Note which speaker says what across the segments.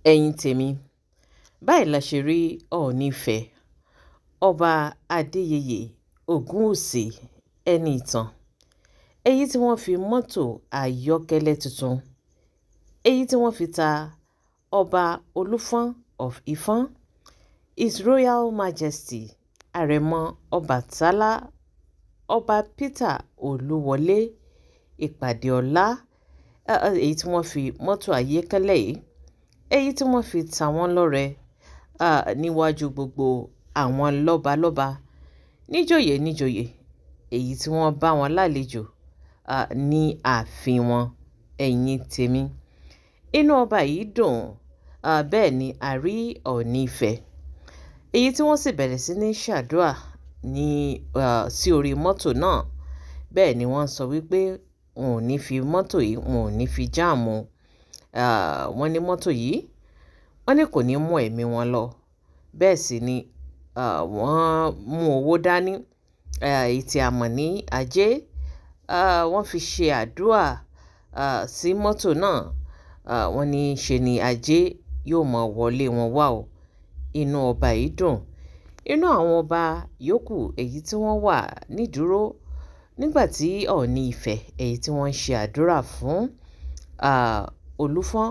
Speaker 1: Ẹ̀yin tèmi, báyìí la ṣe rí Oòní Ìfẹ́, Ọba Adéyẹyẹ Ògúnwúsì Ẹniìtàn, èyí tí wọ́n fi mọ́tò ayọ́kẹ́lẹ́ tuntun, èyí tí wọ́n fi ta Ọba Olúfọ́n of Ifon, His Royal Majesty Àrẹ̀mọ Ọbàtálá Ọba Peter Olúwọlé Ìpàdé-ọlá, èyí tí wọ́n fi mọ́tò ayọ́kẹ́lẹ́ yìí, èyí tí wọ́n fi ta wọ́n lọ́rẹ níwájú gbogbo àwọn lọ́balọ́ba, níjòyè níjòyè, èyí tí wọ́n bá wọn lálejò ní ààfin wọn. Ẹ̀yin tèmi, inú ọba yìí dùn. Bẹ́ẹ̀ ni a rí Ọọ̀ni Ifẹ̀, èyí tí wọ́n sì bẹ̀rẹ̀ sí ní ṣàdúà ní sí orí mọ́tò náà. Bẹ́ẹ̀ ni wọ́n sọ wípé wọn ò ní fi mọ́tò yìí, wọn ò ní fi jam. Wọ́n ní mọ́tò yìí, wọ́n ní kò ní mú ẹ̀mí wọn lọ. Bẹ́ẹ̀ sì ni wọ́n mú owó dání, èyí tí a mọ̀ ní ajé. Wọ́n fi ṣe àdúà sí mọ́tò náà. Wọ́n ní ṣe ni ajé yóò mọ̀ wọlé wọn wá o. Inú ọba yìí dùn. Inú àwọn ọba yòókù èyí tí wọ́n wà nídúró nígbà tí Ọọ̀ni Ifẹ̀, èyí tí wọ́n ń ṣe àdúrà fún Olúfọ́n,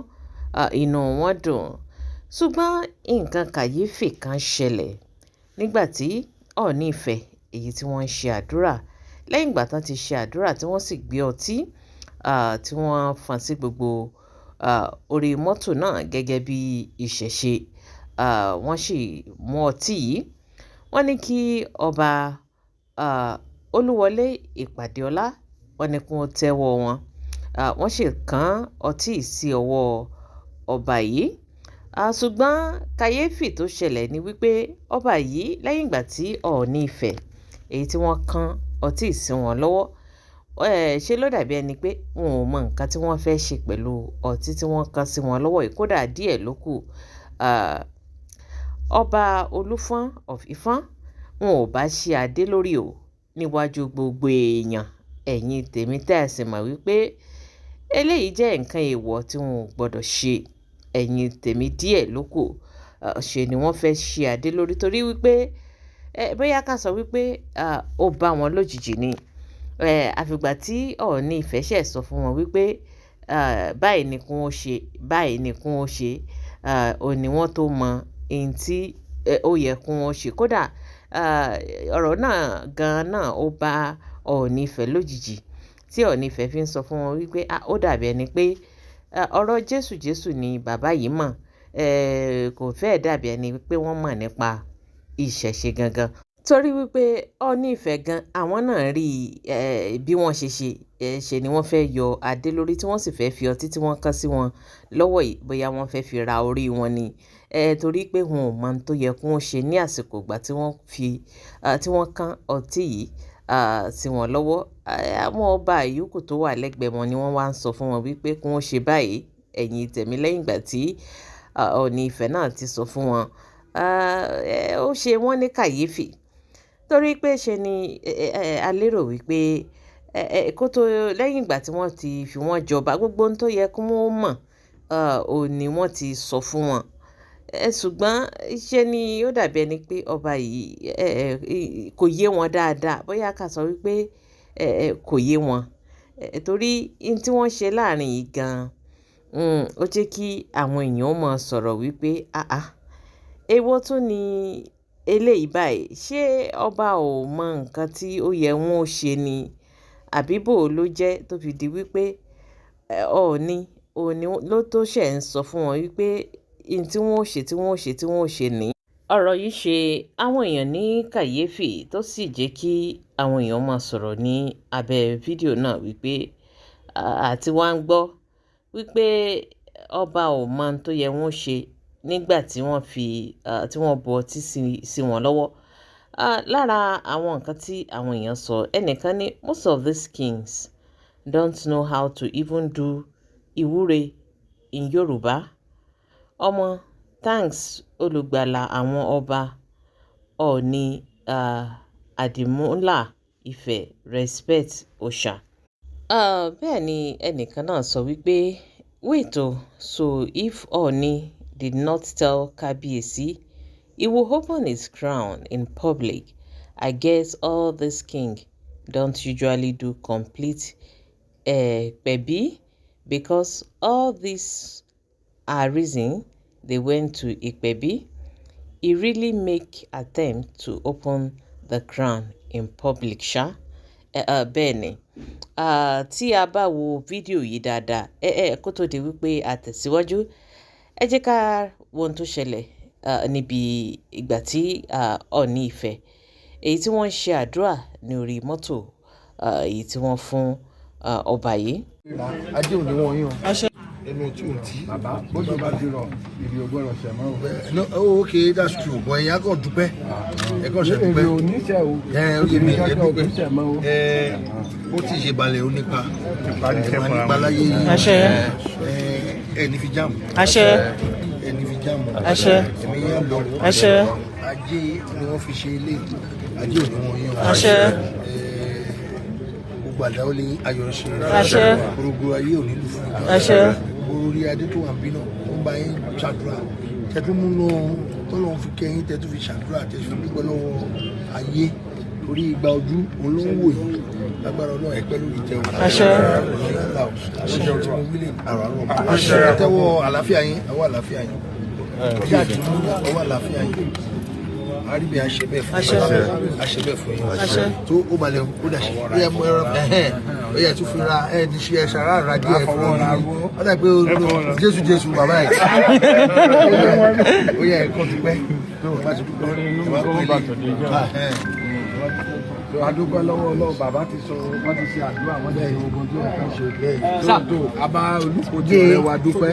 Speaker 1: inú wọn dùn. Ṣùgbọ́n nǹkan kàyéfì kan ṣẹlẹ̀ nígbà tí Ọọ̀ni Ifẹ̀, èyí tí wọ́n ń ṣe àdúrà. Lẹ́yìn ìgbà tí wọ́n ti ṣe àdúrà tí wọ́n sì gbé ọtí tí wọ́n fọ́n sí gbogbo orí mọ́tò náà gẹ́gẹ́ bí ìṣẹ̀ṣe, wọ́n sì mú ọtí yìí. Wọ́n ní kí Ọba Olúwọlé Ìpàdé-ọlá, wọ́n ní kí wọ́n tẹ́wọ́ wọn. Wọ́n sì kán ọtí sí ọwọ́ ọba yìí. Ṣùgbọ́n kàyéfì tó ṣẹlẹ̀ ni wípé ọba yìí, lẹ́yìn ìgbà tí Ọọ̀ni Ifẹ̀, èyí tí wọ́n kán ọtí sí wọn lọ́wọ́, ṣe ló dàbí ẹni pé wọn ò mọ nǹkan tí wọ́n fẹ́ ṣe pẹ̀lú ọtí tí wọ́n kán sí wọn lọ́wọ́ yìí. Kódà díẹ̀ ló kù. Ọba Olúfọ́n of Ifon, wọn ò bá ṣe adé lórí o níwájú gbogbo èèyàn. Ẹ̀yin tèmi, tẹ́ ẹ sì mọ̀ wípé eléyìí jẹ́ nǹkan èèwọ̀ tí wọn ò gbọ́dọ̀ ṣe. Ẹ̀yin tèmi, díẹ̀ ló kù. Ṣe ni wọ́n fẹ́ ṣe adé lórí torí wípé bóyá ká sọ wípé ó bá wọn lójijì ni. Àfìgbà tí Ọọ̀ni Ifẹ̀ ṣẹ̀ sọ fún wọn wípé báyìí ni kí wọ́n ṣe, báyìí ni kí wọ́n ṣe, òun ní wọ́n tó mọ ohun tí ó yẹ kí wọ́n ṣe. Kódà ọ̀rọ̀ náà gan-an náà ó bá Ọọ̀ni Ifẹ̀ lójijì, tí Ọọ̀ni Ifẹ̀ fi ń sọ fún wọn wípé ó dàbí ẹni pé ọ̀rọ̀ Jésù Jésù ni bàbá yìí mọ̀. Kò fẹ́ dàbí ẹni pé wọ́n mọ̀ nípa ìṣẹ̀ṣe gangan. Torí wípé Ọọ̀ni Ifẹ̀ gan, àwọn náà rí bí wọ́n ṣe ṣe, ṣe ni wọ́n fẹ́ yọ adé lórí tí wọ́n sì fẹ́ fi ọtí tí wọ́n kán sí wọn lọ́wọ́ yìí, bóyá wọ́n fẹ́ fi ra orí wọn ni. Torí pé wọn ò mọ ohun tó yẹ kí wọ́n ṣe ní àsìkò ìgbà tí wọ́n fi, tí wọ́n kán ọtí yìí sí wọn lọ́wọ́. Àwọn ọba ìyókù tó wà lẹ́gbẹ̀ẹ́ wọn ni wọ́n wá ń sọ fún wọn wípé kí wọ́n ṣe báyìí. Ẹ̀yin tèmi, lẹ́yìn ìgbà tí Ọọ̀ni Ifẹ̀ náà ti sọ fún wọn, ó ṣe wọ́n ní kàyéfì. Torí pé ṣe ni a lérò wípé kó tó lẹ́yìn ìgbà tí wọ́n ti fi wọ́n jọba, gbogbo ohun tó yẹ kí wọ́n mọ̀, òun ní wọ́n ti sọ fún wọn. Ṣùgbọ́n ṣe ni ó dàbí ẹni pé ọba yìí kò yé wọn dáadáa. Bóyá ká sọ wípé kò yé wọn. Torí ohun tí wọ́n ṣe láàrin yìí gan, ó jẹ́ kí àwọn èèyàn ó máa sọ̀rọ̀ wípé, "Àáà, èwo tún ni eléyìí báyìí? Ṣé ọba ò mọ nǹkan tí ó yẹ wọ́n ó ṣe ni? Àbí bó ló jẹ́ tó fi di wípé Ọọ̀ni, òun ló tó ṣẹ̀ ń sọ fún wọn wípé ohun tí wọ́n ó ṣe, tí wọ́n ó ṣe, tí wọ́n ó ṣe ní?" Ọ̀rọ̀ yìí ṣe àwọn èèyàn ní kàyéfì, tó sì jẹ́ kí àwọn èèyàn máa sọ̀rọ̀ ní abẹ́ fídíò náà wípé àti wá ń gbọ́ wípé ọba ò mọ ohun tó yẹ wọ́n ṣe nígbà tí wọ́n fi, tí wọ́n bu ọtí sí wọn lọ́wọ́. Lára àwọn nǹkan tí àwọn èèyàn sọ, ẹnìkan ní, "Most of these kings don't know how to even do ìwúre in Yorùbá. Ọmọ, thanks olùgbàlà àwọn ọba Ọọ̀ni Àdìmúlà Ifẹ̀, respect òòṣà." Bẹ́ẹ̀ ni ẹnìkan náà sọ wípé, "Wait o, so if Ọọ̀ni did not tell Kabiyesi he will open his crown in public. I guess all this king don't usually do complete Ipebi, because all these are reason they went to Ipebi. He really make attempt to open the crown in public sha. Bẹ́ẹ̀ ni, tí a bá wo fídíò yìí dáadáa, ẹ kó tó di wípé a tẹ̀síwájú, ẹ jẹ́ ká wo ohun tó ṣẹlẹ̀ níbi ìgbà tí Ọọ̀ni Ifẹ̀ èyí tí wọ́n ń ṣe àdúrà ní orí mọ́tò èyí tí wọ́n fún ọba yìí.
Speaker 2: Ajé ò ní wọ́n yín o. Ẹnu tí ò tí.
Speaker 3: Bàbá, bójú bá ti rọ, ìrì ò gbọ́dọ̀ ṣẹ̀ mọ́ o.
Speaker 2: No, oh, okay, that's true, but ẹ̀yin á kàn dúpẹ́, ẹ kàn ṣe dúpẹ́.
Speaker 3: Èrè ò ní ṣẹ̀ o.
Speaker 2: Ẹ ó yé mi, ẹ
Speaker 3: Èrè ò ní
Speaker 2: dúpẹ́.
Speaker 3: ṣẹ̀ mọ́ o.
Speaker 2: Ẹ ó ti ṣe balẹ̀, ó nípa
Speaker 3: Parí
Speaker 2: ẹ
Speaker 3: iṣẹ́
Speaker 2: máa
Speaker 3: fúnra
Speaker 2: nípa
Speaker 3: wọn.
Speaker 2: láyé yín.
Speaker 1: Àṣẹ.
Speaker 2: Ẹ ẹ ní fi jáàmù.
Speaker 1: Àṣẹ.
Speaker 2: Ẹ ní fi jáàmù.
Speaker 1: Àṣẹ.
Speaker 2: Ẹ̀mí yẹn lọ.
Speaker 1: Àṣẹ.
Speaker 2: Ajé ni wọ́n fi ṣe ilé, ajé ò ní wọ́n yín o.
Speaker 1: Àṣẹ.
Speaker 2: Ẹ gbogbo àdáwọ́ lé ayọ̀ ṣe.
Speaker 1: Àṣẹ.
Speaker 2: Gbogbo ayé ò ní lù fún yín.
Speaker 1: Àṣẹ.
Speaker 2: Gbogbo orí adé tó wà ń bí náà, ó ń bá yín ṣàdúrà, tẹtún múnú tọ́lọ́run fi kẹ́yìn, tẹtún fi ṣàdúrà, tẹtún fi dúpẹ́ lọ́wọ́ ayé torí igba ojú òun ló ń wò yìí. Lágbára Ọlọ́run, ẹ pẹ́ lórí ìtẹ́ o.
Speaker 1: Àṣẹ.
Speaker 2: Ọ̀nà yàrá o, àṣẹ tí mo wílé àràárọ̀, ẹ tẹ́wọ́ àlàáfíà yín, ọwọ́ àlàáfíà yín, ọjà àti mú ọwọ́ àlàáfíà yín, àríbi àṣẹ bẹ́ẹ̀ fún
Speaker 1: Àṣẹ.
Speaker 2: yín, àṣẹ bẹ́ẹ̀ fún yín.
Speaker 1: Àṣẹ.
Speaker 2: Tó ó balẹ̀, ó dàṣẹ, ó yẹ mú ẹran ẹhẹ́n, ó yẹ tún fi ra ẹ ní ṣe ẹṣara ara díẹ̀ fún ọ. Ó dà pé Jésù Jésù bàbá ẹ̀, ó yẹ ẹ̀kọ́ dúpẹ́, tó bá ti dúpẹ́, ẹ bá pè é.
Speaker 3: Tó a dúpẹ́ lọ́wọ́ Ọlọ́run, bàbá ti sọ, wọ́n ti ṣe àdúrà, wọ́n ti ṣe ogun tó yẹ ká ṣe. Tó a bá olùkójú rẹ wa dúpẹ́,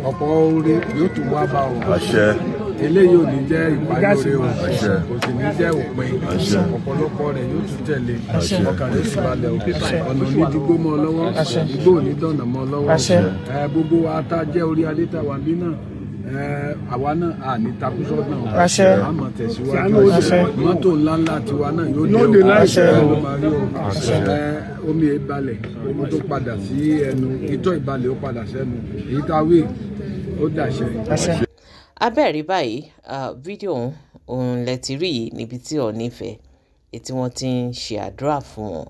Speaker 3: ọ̀pọ̀ oore yóò tún wá bá o.
Speaker 4: Àṣẹ.
Speaker 3: Eléyìí ò ní jẹ́ ìparí oore o.
Speaker 4: Àṣẹ.
Speaker 3: Kò sì ní jẹ́ òpin.
Speaker 4: Àṣẹ.
Speaker 3: Ọ̀pọ̀lọpọ̀ rẹ̀ yóò tún tẹ̀lé.
Speaker 4: Àṣẹ.
Speaker 3: Ọkàn rẹ̀ sì balẹ̀ o. Ọ̀nà ò ní digbó mọ́ ọ lọ́wọ́, igbó ò ní dọ̀nà mọ́ ọ lọ́wọ́.
Speaker 1: Àṣẹ.
Speaker 3: Ẹ gbogbo wa tá a jẹ́ orí adé tá a wà bí náà, ẹ àwa náà à ní takúsọ́nà o.
Speaker 1: Àṣẹ.
Speaker 3: A máa tẹ̀síwájú. Mọ́tò ńláńlá tiwa náà yóò dé o.
Speaker 1: Àṣẹ.
Speaker 3: Ló máa rí o. Ẹ omi ìbalẹ̀ omi tó padà sí ẹnu, ìtọ́ ìbalẹ̀ ó padà sẹ́nu, èyí tá a wí ó dàṣẹ.
Speaker 1: Àṣẹ. Abẹ́ẹ̀rí báyìí, fídíò ọ̀hún òun lẹ ti rí yìí níbi tí Ọọ̀ni Ifẹ̀ èyí tí wọ́n ti ń ṣe àdúrà fún wọn,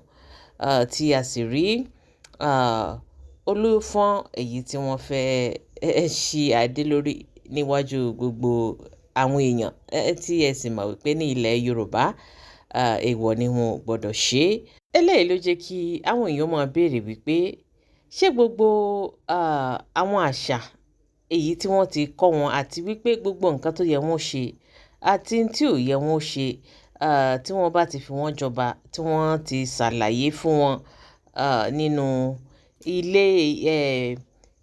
Speaker 1: tí a sì rí Olúfọ́n èyí tí wọ́n fẹ́ ṣí adé lórí níwájú gbogbo àwọn èèyàn, tí ẹ sì mọ̀ wípé ní ilẹ̀ Yorùbá, èèwọ̀ ni, wọn ò gbọ́dọ̀ ṣe é. Eléyìí ló jẹ́ kí àwọn èèyàn máa béèrè wípé ṣé gbogbo àwọn àṣà èyí tí wọ́n ti kọ́ wọn àti wípé gbogbo nǹkan tó yẹ wọ́n ṣe àti tí ò yẹ wọ́n ṣe, tí wọ́n bá ti fi wọ́n jọba, tí wọ́n ti ṣàlàyé fún wọn nínú ilé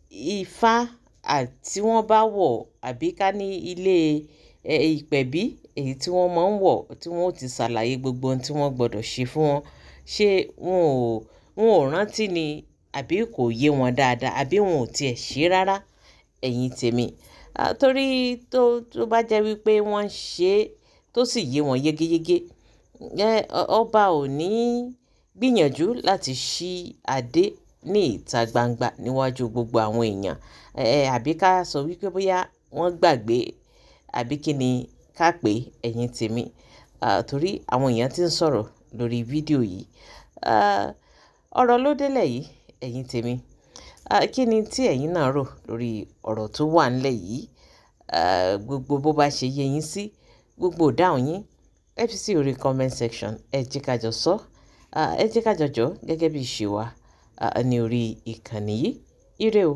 Speaker 1: Ifá tí wọ́n bá wọ̀, àbí ká ní ilé ìpẹ̀bí èyí tí wọ́n máa ń wọ̀, tí wọ́n ó ti ṣàlàyé gbogbo ohun tí wọ́n gbọ́dọ̀ ṣe fún wọn, ṣé wọn ò rántí ni, àbí kò yé wọn dáadáa, àbí wọn ò tiẹ̀ ṣe rárá, ẹ̀yin tèmi? Torí tó bá jẹ́ wípé wọ́n ń ṣe é tó sì yé wọn yégéyégé, ọba ò ní gbìyànjú láti ṣí adé ní ìta gbangba níwájú gbogbo àwọn èèyàn. Àbí ká sọ wípé bóyá wọ́n gbàgbé, àbí kí ni ká pè é, ẹ̀yin tèmi? Torí àwọn èèyàn tí ń sọ̀rọ̀ lórí fídíò yìí. Ọ̀rọ̀ ló délẹ̀ yìí, ẹ̀yin tèmi. Kí ni tí ẹ̀yin náà rò lórí ọ̀rọ̀ tó wà nílẹ̀ yìí? Gbogbo bó bá ṣe yé yín sí, gbogbo ìdáhùn yín, ẹ fi sí orí comment section, ẹ jẹ́ ká jọ sọ, ẹ jẹ́ ká jọ jọ gẹ́gẹ́ bí ìṣe wa ní orí ìkànnì yìí. Ire o.